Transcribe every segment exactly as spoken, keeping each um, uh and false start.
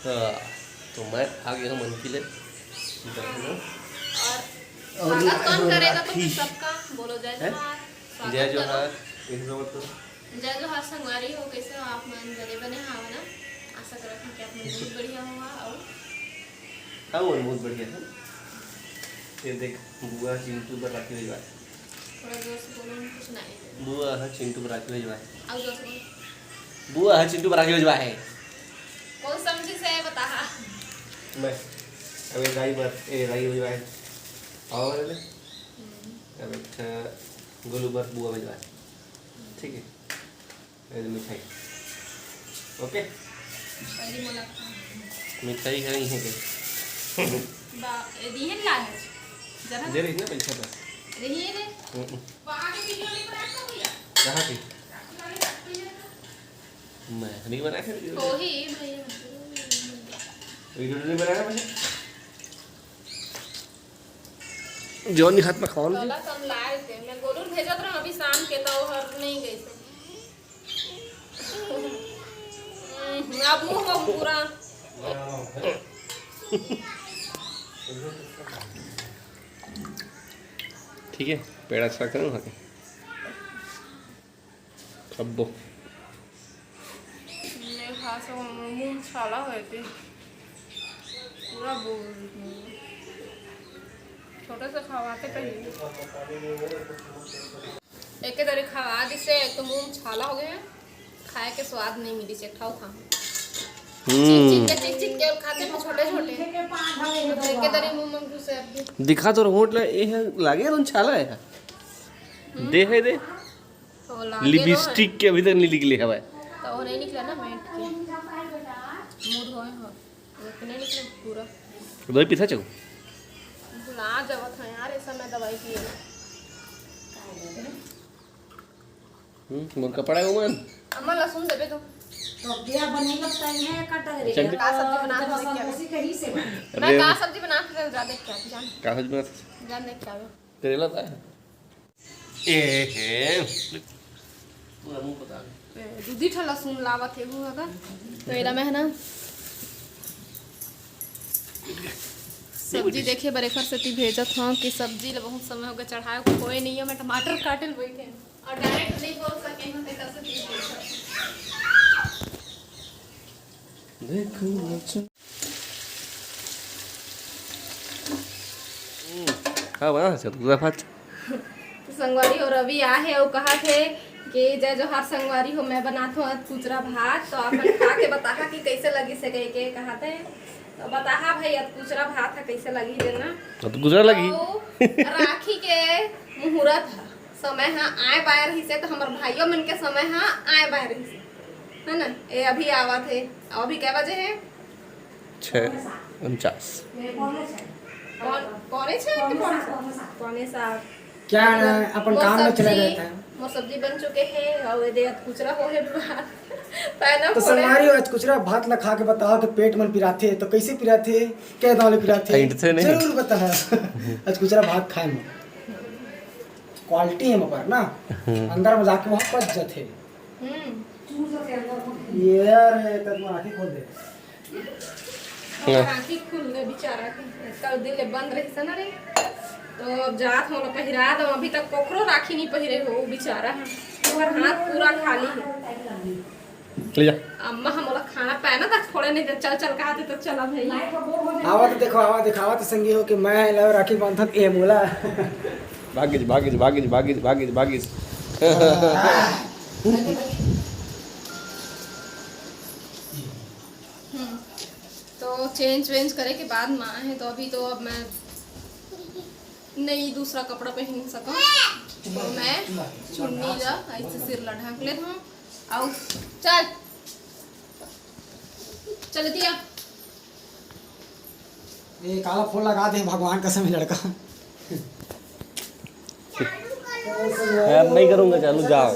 हाँ, तो मैं आ गया हूँ मन की ले। और और स्वागत कौन करेगा? तो फिर सबका बोलो जय जोहार। जय जोहार। जय जोहार संगवारी हो, कैसे हो आप मन? बने बने हाव ना? आशा करत हूँ कि आप मन बहुत बढ़िया हो। और हाँ, वो बहुत बढ़िया है। ये देख, बुआ चिंटू पर राखी भिजवा है। थोड़ा जोर से बोलो, कुछ नहीं। बुआ है चिंटू पर राखी भिजवा है। और जोर से बोलो। बुआ है चिंटू पर राखी भिजवा है। कौन समझी से बता। मैं अबे राई बर ए राई भिजवा है। और ले। अब अच्छा गोलू बर बुआ भिजवा है। ठीक है। मिठाई। ओके। मिठाई है यहीं पे। दे रही ना पैसा था। रही है। कहाँ की? मैं नहीं बना के। वीडियो नहीं बनाया मैंने। जौन नहीं हाथ में खाओ ना। कला कम लाए थे। मैं गोलू भेजत रहा अभी शाम के, तो हर नहीं गई थे। अब मुंह में पूरा। ठीक है, पेड़ा अच्छा करूँ खा के। अब्बो। ये खा सको, मुंह छाला होए थे। पूरा बोल। छोटे से खवाते पहले। एके दरी खवा दिसे, एक तो मुंह में छाला हो गया, खाए के स्वाद नहीं मिली से, खाओ खा। चिक चिक के, चिक चिक के खाते हैं छोटे छोटे। तो एके दरी मुंह में घुसे अब भी। दिखा तो होठ ले, ये है, लागे तो छाला है। दे है दे। तो लागे लिपस्टिक के अभी तक नहीं निकले हवाए। तो वो नहीं निकला ना मेंट के। मूड होए हो। इतने निकले पूरा। दवाई पीथा चल। बुला जावत है यार, इस समय दवाई पिए। हम्म, मोर कपड़ा है उमन। अम्मा लहसुन देबे तो। तो क्या बने लगता है ये कटर रे? चल। का सब्जी बना के देख क्या? उसी कहीं से बने। मैं अरे। का सब्जी बना के जा देख क्या जान। का सब्जी बना? जान देख क्या। करेला का है? ए हे। पूरा मुंह पता नहीं। ए, दूधी ठला सुन लावत हे वो अगर। तो एला मैं है ना सब्जी देखे बर एकर सेती भेजत हूँ कि सब्जी ल बहुत समय हो गया चढ़ाए, कोई नहीं है। मैं टमाटर काटे ल बैठे हूँ और डायरेक्ट नहीं बोल सके हूँ तो एकर सेती भेजत हूँ। देखो बच्चा। हाँ, बना सकते हो, पूरा भात। तो संगवारी हो रवि आ है, वो कहा थे कि जय जोहार संगवारी हो, मैं बनात हूँ आज कुचरा भात, तो आप मन खा के बताहा कि कैसे लगी से कह के कहा थे। तो बताहा भाई, अब कुचरा भात है, कैसे लगी देना। अब तो कुचरा लगी। तो राखी के मुहूर्त है, समय हाँ आए बाय रही से, तो हमारे भाइयों मन के समय हाँ आए बाय रही से, है ना? ये अभी आवा थे, अभी क्या बजे है? छः उनचास। पौने छः कि पौने सात? पौने सात। क्या ना, अपन काम में चला जाता है। मोर सब्जी बन चुके हैं और ये दे कुचरा हो है बाहर। पैना तो फोड़े। संगवारी हो, आज कुचरा भात ला खा के बताओ कि पेट मन पिराथे तो कैसे पिराथे, क्या दाल पिराथे? जरूर बताओ। आज कुचरा भात खाए में क्वालिटी है पर ना, अंदर में जाके वहाँ पच जाते। हम्म। ये यार, ये तक आँखें खोल दे। हाँ। आँखी खुल गए बेचारा के। कल दिन ले बंद रही से ना रे, तो अब जात हो ना पहिरा दो। अभी तक कोखरो राखी नहीं पहिरे हो बेचारा है। ओकर हाथ पूरा खाली है। ले जा। अम्मा हम लोग खाना पाए ना तक थोड़े नहीं दे, चल चल कहा थे तो चला भाई। आवा तो देखो, आवा दिखावा तो संगी हो कि मैं ला राखी बांधत ए मोला। भागिज भागिज भागिज भागिज भागिज भागिज। हम्म। तो चेंज वेंज करे के बाद माँ है, तो अभी तो अब मैं नई दूसरा कपड़ा पहन सकूँ। तो मैं चुन्नी ला ऐसे सिर ला ढक लेत हूँ। आओ, चल, चल दिया। ये काला फोन लगा दे भगवान कसम है लड़का। यार, नहीं करूँगा चालू, जाओ।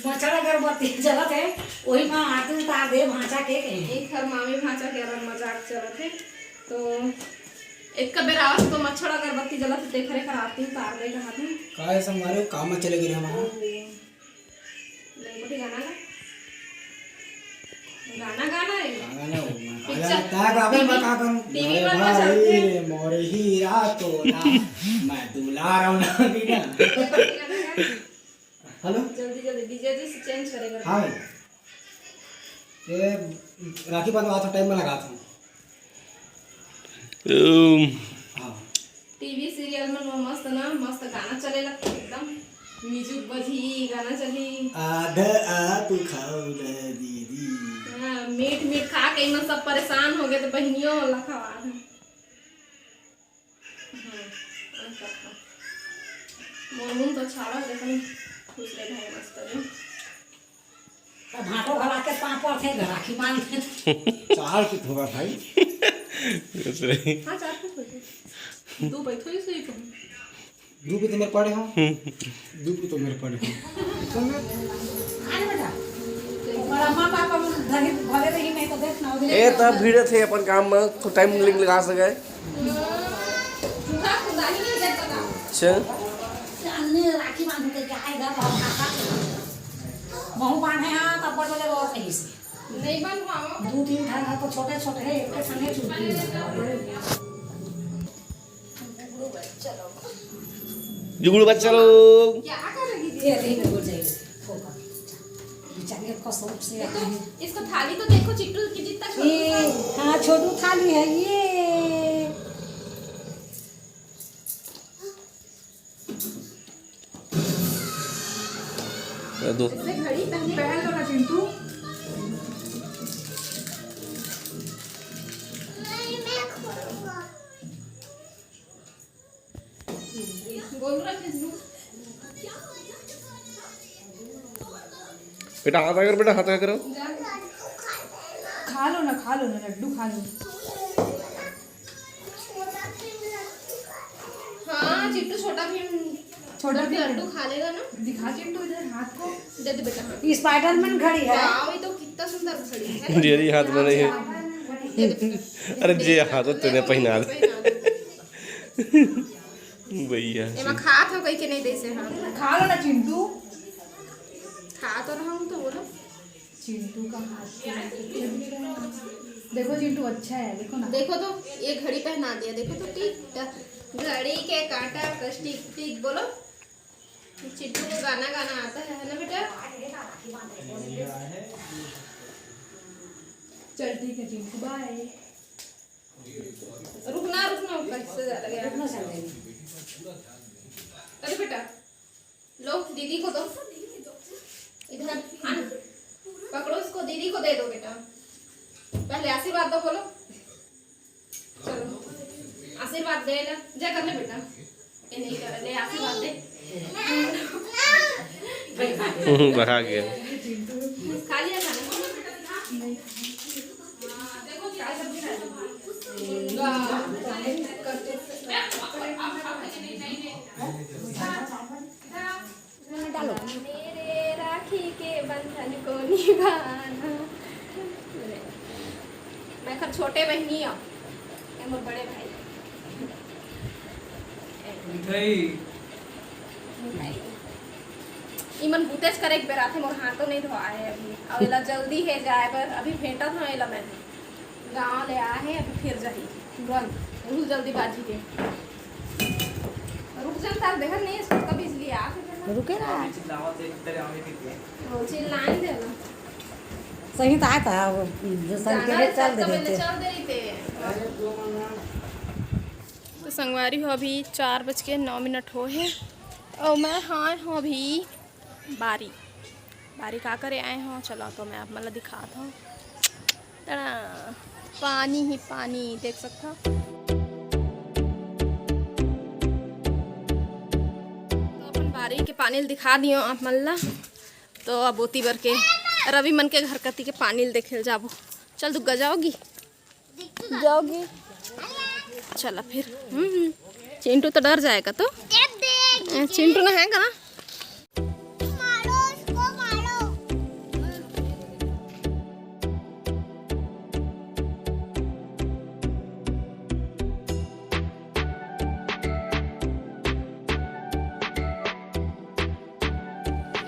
मच्छर अगरबत्ती जलत है, वही में आरती उतार दे भांचा के कहीं। एक हर मामी भांचा के अलग मजाक चलत है, तो एक का बेर आवत तो मच्छर अगरबत्ती जलत है, तेखरे कर आरती उतार दे कहा था। काहे संगवारी काम में चले गए हमारा। लंगोटी गाना ला। पिक्चर, टीवी, टीवी मन में चलथे। मोर हीरा तोला, मैं दुलार हूँ ना बिना। हेलो। जल्दी, जल्दी, डीजे जी से चेंज करे बर। हाँ भाई। ये राखी बंधवा था, टाइम में लगा था। ओम। हाँ। टीवी सीरियल मन म मस्त ना, मस्त गाना चले लगथे एकदम। म्यूजिक बजही, गाना चलही। आधा आप खाओ ना दीदी। हाँ, मीठ मीठ खा के मन सब परेशान हो गए, तो बहनियों वाला खवा दे। हाँ, और का खा? मोर मुंह तो छाड़ा, लेकिन खुश ले भाई मस्त रे। अब भाटो घला के पाँव पड़थे, राखी मांगथे। चार फीट होगा भाई। हाँ, चार फीट होगा। दो बैठो ही सही कहूँ। दू भी तो मेरे पड़े हो। दू भी तो मेरे पड़े हो। अरे बेटा, बड़ा माँ पापा मन धनी भले रही, नहीं तो देख ना, ए, तब भिड़े थे अपन काम में, खुद टाइम लिंक लगा सके। अच्छा। चांदनी राखी बांध के क्या आएगा, बाबा? महू बांधे हैं, तब बड़ बड़े बहुत सही से। नहीं बन पाओ। दो तीन ठन है तो छोटे छोटे है, एक के संगे चुनती है। जुगड़ू बच्चा लोग। क्या कर रही थी? ये नहीं, बिल्कुल सही। बेचारी आपका शौक से ये तो, आए हैं। इसको थाली तो देखो चिट्टू की जितना छोटी ये, हाँ, छोटू थाली है ये। ये दो। इससे घड़ी पहले पहन लो ना चिंटू। गोलू रख दे। बेटा, हाथ आकर, बेटा, हाथ आकर। खा लो ना, खा लो ना, लड्डू खा लो। हाँ, चिट्टू छोटा भीम। छोटा भीम। लड्डू खा लेगा ना। दिखा चिंटू इधर हाथ को। दे दे बेटा, हाँ। स्पाइडरमैन घड़ी है। वाह, ये तो कितना सुंदर घड़ी है। जेरी हाथ में नहीं है। दे दे बेटा। अरे, जे हाथ हो, तूने पहना दे। पहना दे। भैया एमा खात हो कहीं के नहीं देसे, हाँ। खा लो ना चिंटू। खा तो रहा हूँ, तो बोलो। चिंटू का हाथ तो देखो चिंटू, अच्छा है, देखो ना। देखो तो, ये घड़ी पहना दिया, देखो तो, टिक टक, घड़ी के कांटा कस टिक टिक, बोलो। चिंटू को गाना गाना आता है, है ना बेटा? चल ठीक है चिंटू, बाय। रुकना, रुकना, कैसे जा लगे? रुकना चाहते हैं। अरे बेटा, लो, दीदी को दो। इधर, हाँ। पकड़ो इसको, दीदी को दे दो बेटा। पहले आशीर्वाद दो, बोलो। चलो, आशीर्वाद दे ले, जय कर ले बेटा। ये नहीं कर ले, आशीर्वाद दे। बहा गया। खा लिया खाना? डालो। मेरे राखी के बंधन को निभाना। मैं खर छोटे बहनी हूँ, ये मोर बड़े भाई। मिठाई। मिठाई। इमन भूतेज करे एक बेर आथे, मोर हाथों नहीं धोआ है अभी। और एला जल्दी है जाए बर, अभी भेंटा था एला मैं। गाँव ले आए हैं, अभी फिर जाही तुरंत। बहुत जल्दीबाजी के। रुक जा, तार देहर नहीं है, इसको कभी इसलिए आके देना। रुके ना। चिल्लावत है, इधर आवे के लिए। वो चिल्लाए दे ना। सही तो आता है, वो जो सही जाना के है, चल दे तो मैंने देते। चल दे रही थे। तो संगवारी हो, अभी चार बज के नौ मिनट हो है और मैं हाँ हूँ अभी बारी, बारी का करे आए हो, चलो तो मैं आप मन ला दिखात हूँ। तड़ा पानी ही पानी देख सकता। तो अपन बारी के पानी ल दिखा दियो आप मन ला। तो अब ओती बर के रवि मन के घर कती के पानी ल देखे ल जाबो। चल दुग्गा जाओगी? जाओगी? चला फिर। हम्म, हम्म। चिंटू तो डर जाएगा तो। ए, चिंटू ना है का? मारो इसको, मारो।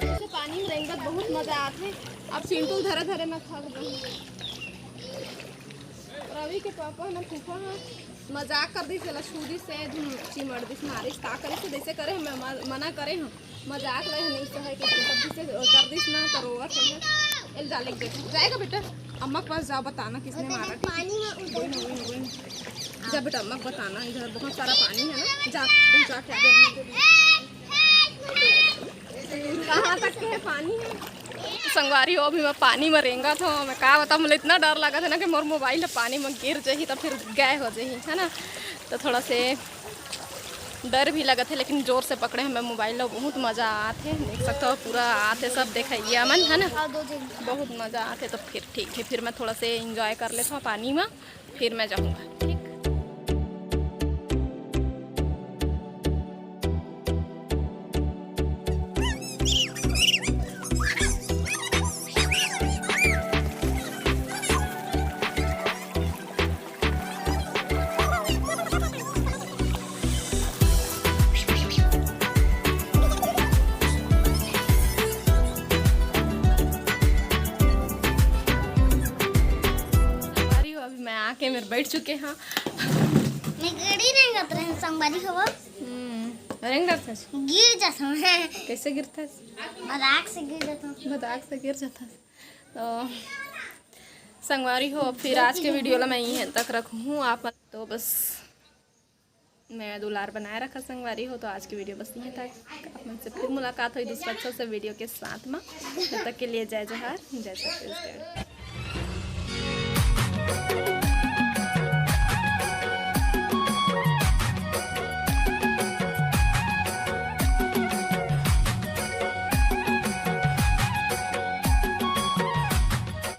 ऐसे पानी में रेंगत बहुत मजा आथे। अब चिंटू धरे धरे मैं थक गई। रवि के पापा ना फूफा ह मजाक कर दिस, एला छू दिस से धुन चिमड़ दिस, मारिस, का करिस, जैसे करे हम म-, मना करे हम, मजाक ले नहीं सहे के तब से कर दिस ना, तो रोवत है। एल जा लेके जाएगा बेटा, अम्मा के पास जाओ, बताना किसने मारा। पानी में उतर जा बेटा, अम्मा को बताना, इधर बहुत सारा पानी है ना, जा पहुंचा के आ। कहाँ तक के है पानी है? संगवारी हो, अभी मैं पानी में रेंगत हूँ। मैं का बताऊँ, मोला इतना डर लगा था ना कि मोर मोबाइल ह पानी में गिर जाही तो फिर गायब हो जाही, है ना। तो थोड़ा से डर भी लगत है, लेकिन जोर से पकड़े हमें मोबाइल ला। बहुत मजा आत है, देख सकते हो पूरा आत है सब देखइया मन, है ना। बहुत मजा आत है। तो फिर ठीक है, फिर मैं थोड़ा से एंजॉय कर लेता हूँ पानी में, फिर मैं जाऊँगा, ठीक। संगवारी हो, अभी मैं आके मेरे बैठ चुके हैं। मैं गड़ी रेंगत रहे संगवारी हो। हम्म, रेंगत रहे। गिर जाता हूँ। कैसे गिरता है? मजाक से गिर जाता हूँ। मजाक से गिर जाता है। तो संगवारी हो, फिर आज के वीडियो ला मैं यहीं तक रखूँ। आप तो बस मैं दुलार बनाए रखा संगवारी हो। तो आज की वीडियो बस यहीं तक। आप मन से फिर मुलाकात होई दूसरा अच्छा से वीडियो के साथ में। तब तक के लिए जय जोहार, जय छत्तीसगढ़।